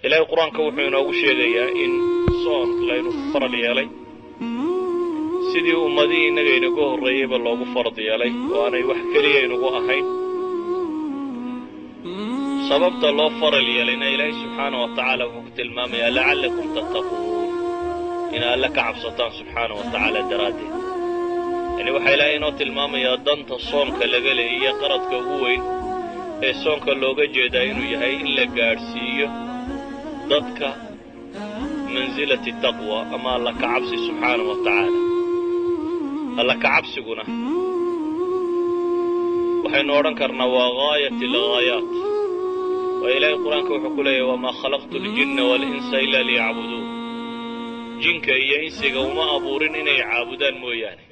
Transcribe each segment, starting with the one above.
Ilaahay Qur-aanka wuxuu inoogu sheegayaa in soon laynu faral yeelay, sidii ummadihii innaga inagu horreeyeyba loogu farad yeelay, oo aanay wax keliya inugu ahayn. Sababta loo faral yeelayna Ilaahay subxaana wa tacaala wuxuu ku tilmaamayaa لعلكم تتقون, ina Alle ka cabsataan subxaana wa tacaala daraaddeed. Yani waxaa Ilaahay inoo tilmaamayaa danta soonka laga leeyiyo qaradka ugu weyn ee soonka looga jeedaa inuu yahay in la gaadhsiiyo dadka منزلة التقوى ama Alla ka cabsi subxaana wa tacaala. Alla ka cabsiguna waxaynu odhan karnaa waa غاية الغايات. Waa Ilaahay Qur-aanka wuxuu ku leeyahy: وما خلقت الجن والإنس إلا ليعبدون. Jinka iyo insiga uma abuurin inay caabudaan mooyaane.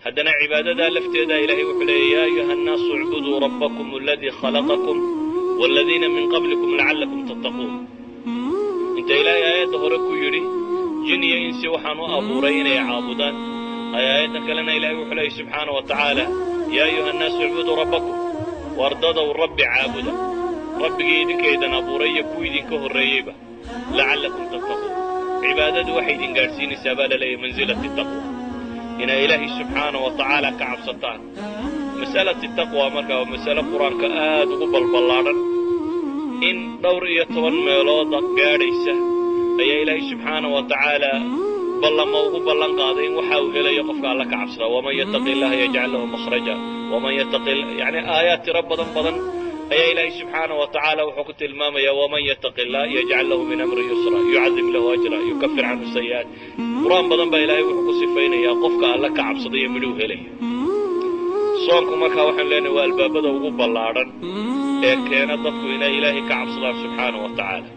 Haddana cibaadadaa lafteeda Ilaahay wuxuu leeyay: يا أيها الناس اعبدوا ربكم الذي خلقكم والذين من قبلكم لعلكم تتقون. Inta Ilaahay aayadda hore ku yidhi jin iyo insi waxaan u abuuray inay caabudaan, ay aayaddan kalena Ilahay wuxuu leeyay subxaana wa tacaala: يا أيها الناس اعبدوا ربكم, wardadow Rabbi caabuda, Rabbigii idinkaydan abuuray iyo kuwii idinka horreeyeyba, لعلكم تتقون. Cibaadadu waxay idin gaadhsiinaysaa baa la leeyahy منزلة التقوى, inay Ilaahay subxaana wa tacaala ka cabsataan. مسألة التقوى marka waa masale Qur-aanka aad ugu balballaadhan. In dhowr iyo toban meelooda gaadhaysa ayaa Ilaahay subxaana wa tacaala ballama ugu ballan qaaday in waxa uu helayo qofka Alla ka cabsadaa. ومن يتق الله يجعل له مخرجا ومن يتق, yani aayaad tiro badan badan ayaa Ilaahay subxaana wa tacaala wuxuu ku tilmaamayaa: ومن يتق الله يجعل له من أمره يسرا يعظم له أجرا يكفر عنه سيئات. Qur-aan badan baa Ilaahay wuxuu ku sifaynayaa qofka Alla ka cabsadayo midhuu helayo. Soonku markaa waxaanu leenahay waa albaabada ugu ballaadhan ee keena dadku inay Ilaahay ka cabsadaan subxaana wa tacaala.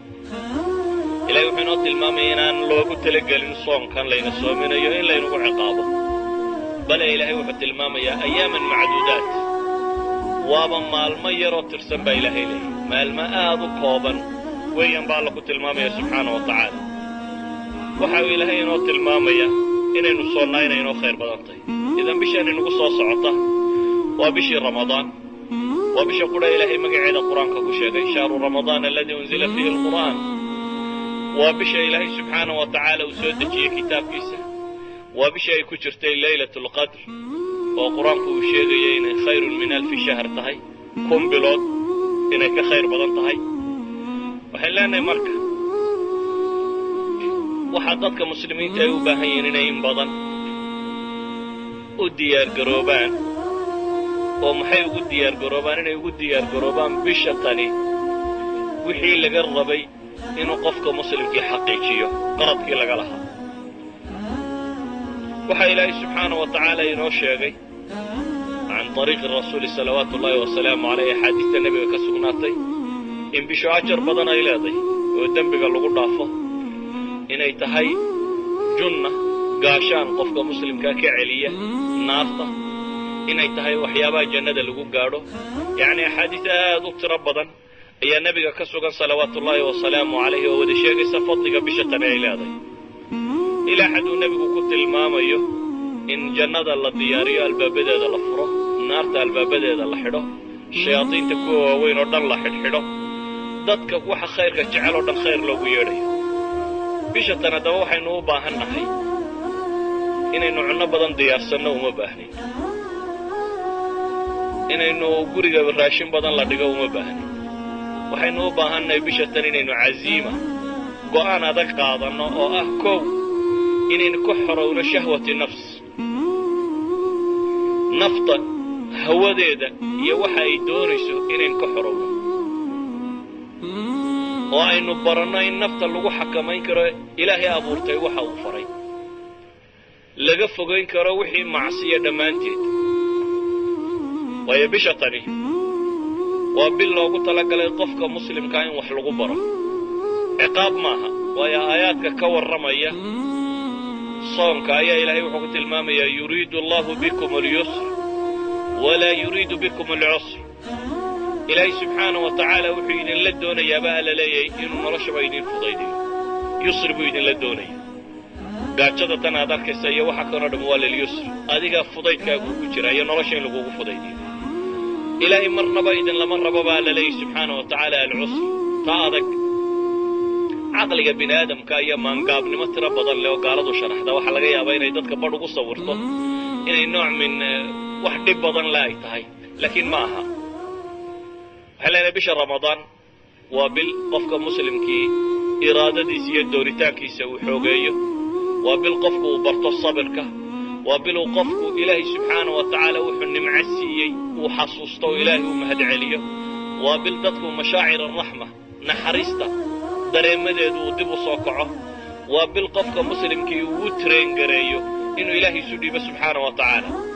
Ilahay wuxuu inoo tilmaamaya inaan loogu talagelin soonkan layna soominayo in laynagu ciqaabo, bale Ilaahay wuxuu tilmaamayaa أياما معدودات, waaba maalmo yaroo tirsan baa Ilaahay leeyahy. Maalmo aad u kooban weeyaan baa Alla ku tilmaamaya subxaana wa tacaala. Waxa uu Ilaahay inoo tilmaamaya inaynu soonnaa inay inoo khayr badan tahay. Idan bishaan inagu soo socota waa bishii Ramadaan, waa bisha qura Ilaahay magaceeda Qur-aanka ku sheegay: شهر رمضان الذي أنزل فيه القرآن. Waa bisha Ilaahay subxaana wa tacaala uu soo dejiyey kitaabkiisa. Waa bisha ay ku jirtay ليلة القدر, oo Qur-aanku uu sheegaya inay خير من ألف شهر tahay, 1000 bilood inay ka khayr badan tahay. Waxaan leenahay marka waxaa dadka muslimiinta ay u baahan yihiin inay in badan u diyaargaroobaan. Oo maxay ugu diyaargaroobaan? Inay ugu diyaargaroobaan bisha tani wixii laga rabay inuu qofka muslimkii xaqiijiyo, qaradkii laga lahaa. Waxaa Ilaahay subxaana wa tacaala inoo sheegay عن طريق الرسول صلوات الله وسلامه عليه, axaadiista nebiga ka sugnaatay, in bisho ajar badan ay leedahay oo dembiga lagu dhaafo, inay tahay junna, gaashaan qofka muslimkaa ka celiya naarta, inay tahay waxyaabaha jannada lagu gaadho. Yacni axaadiis aad u tiro badan ayaa nebiga ka sugan صلوات الله وسلامه عليه oo wada sheegaysa fadliga bisha tani ay leedahay, ilaa xad uu nebigu ku tilmaamayo in jannada la diyaariyo, albaabadeeda la furo, naarta albaabadeeda la xidho, shayaadiinta kuwa waaweyn oo dhan la xidhxidho, dadka waxa khayrka jecel oo dhan khayr loogu yeedhayo. Bisha tan haddaba waxaynu u baahan nahay inaynu cunno badan diyaarsanno uma baahnin, inaynu guriga raashin badan la dhigo uma baahnin. Waxaynu u baahannahay bisha tan inaynu casiima, go'aan adag qaadanno, oo ah kow inaynu ka xorowno شهوة النفس, nafta hawadeeda iyo waxa ay doonayso inaynu ka xorowno, oo aynu baranno in nafta lagu xakamayn karo Ilaahay abuurtay waxa uu faray, laga fogayn karo wixii macsiya dhammaanteed. Waayo bisha tani waa bil loogu talagalay qofka muslimkaa in wax lagu baro, ciqaab maaha. Waayo aayaadka ka warramaya soonka ayaa Ilaahay wuxuu ku tilmaamayaa: يريد الله بكم اليسر ولا يريد بكم العسر. Ilaahay subxaana wa tacaala wuxuu idinla doonayaa baa la leeyahay inuu noloshaba idin fudaydiyo, yusri buu idinla doonaya. Gaajada tan aad arkaysa iyo waxa kaloo dham waa لليسر, adiga fudaydkaaguu ku jira iyo nolosha in lagugu fudaydiyo. Ilaahay marnaba idinlama rabo baa la leeyahy subxaana wa tacaala العسر, ta adag. Caqliga bini aadamka iyo maangaabnimo tiro badan leh oo gaaladu sharaxda waxaa laga yaabaa inay dadka badh ugu sawirto inay nooc min wax dhib badan le ay tahay, laakiin ma aha. Waxaan leenahay bisha Ramadaan waa bil qofka muslimkii iraadadiisa iyo dooritaankiisa uu xoogeeyo. Waa bil qofku uu barto sabirka. Waa bil uu qofku Ilaahay subxaana wa tacaala wuxuu nimco siiyey uu xasuusto oo Ilaahay uu mahadceliyo. Waa bil dadku mashaacir araxma, naxariista dareemadeedu uu dib u soo kaco. Waa bil qofka muslimkii uu u train gareeyo inuu Ilaahay isu dhiibo subxaana wa tacaala.